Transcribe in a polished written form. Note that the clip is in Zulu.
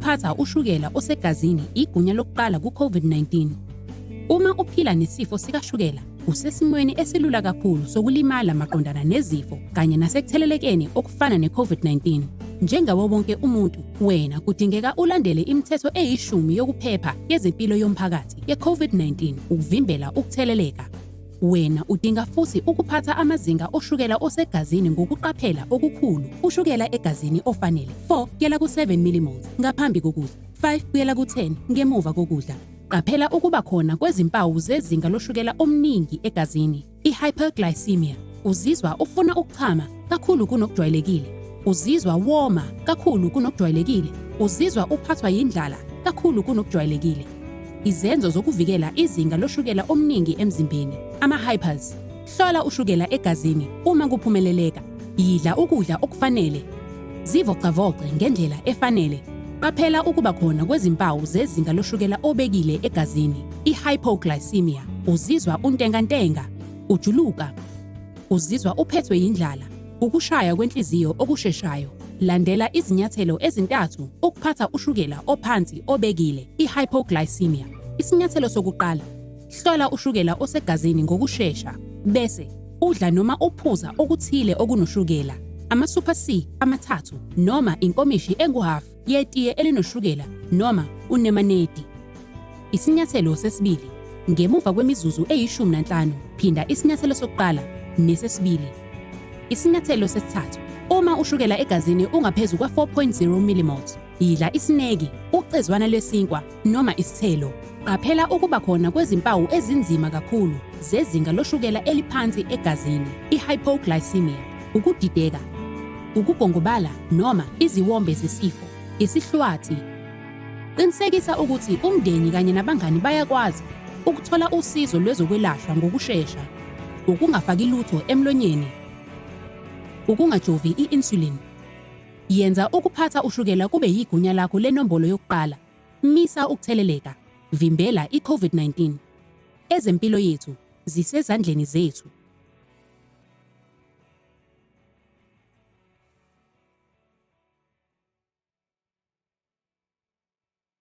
Ukuphatha ushukela osegazini igunya lokuqala ku-COVID-19. Uma uphila nesifo sikashukela, usesimweni esilula kakhulu sokulimala maqondana nezifo kanye nasekuthelelekeni okufana ne-COVID-19. Njengawo wonke umuntu, wena kudingeka ulandele imithetho eyishumi yokuphepha yezempilo yomphakathi ye-COVID-19 ukuvimbela ukutheleleka. Wena udinga futhi ukuphatha amazinga oshukela osegazini ngokuqaphela okukhulu, ushukela egazini ofanele 4 kuyela ku-7 millimoles ngaphambi kokudla, 5 kuyela ku-10 ngemuva kokudla. Qaphela ukuba khona kwezimpawu zezinga loshukela omningi egazini, i-hyperglycemia. Uzizwa ufuna ukuchama kakhulu kunokujwayelekile, uzizwa woma kakhulu kunokujwayelekile, uzizwa uphathwa yindlala kakhulu kunokujwayelekile. Izenzo zokuvikela izinga loshukela omningi emzimbeni, ama-hypers. Hlola ushukela egazini uma kuphumeleleka. Yidla ukudla okufanele. Zivocavoce ngendlela efanele. Qaphela ukuba khona kwezimpawu zezinga loshukela obekile egazini, i-hypoglycemia. Uzizwa untengantenga, ujuluka, uzizwa uphethwe yindlala, ukushaya kwenhliziyo okusheshayo. Landela izinyathelo ezintathu ukuphatha ushukela ophansi obekile, i-hypoglycemia. Isinyathelo sokuqala, hlola ushukela osegazini ngokushesha, bese udla noma uphuza okuthile okunoshukela, ama-Super C amathathu noma inkomishi enguhhafu yetiye elinoshukela noma unemanedi. Isinyathelo sesibili, ngemuva kwemizuzu eyishumi nanhlanu, phinda isinyathelo sokuqala nesesibili. Isinyathelo sesithathu, uma ushukela egazini ungaphezu kwa-4.0 millimoles, yidla isineki, ucezwana lwesinkwa noma isithelo. Qaphela ukuba khona kwezimpawu ezinzima kakhulu zezinga loshukela eliphansi egazini, i-hypoglycemia, ukudideka, ukugongobala noma iziwombe zesifo, isihlwathi. Qinisekisa ukuthi umndeni kanye nabangani bayakwazi ukuthola usizo lwezokwelashwa ngokushesha, ukungafaki lutho emlonyeni, ukungajovi i-insulin. Yenza ukuphatha ushukela kube yigunya lakho lenombolo yokuqala. Misa ukutheleleka. Vimbela i-COVID-19. Ezempilo yethu zisezandleni zethu.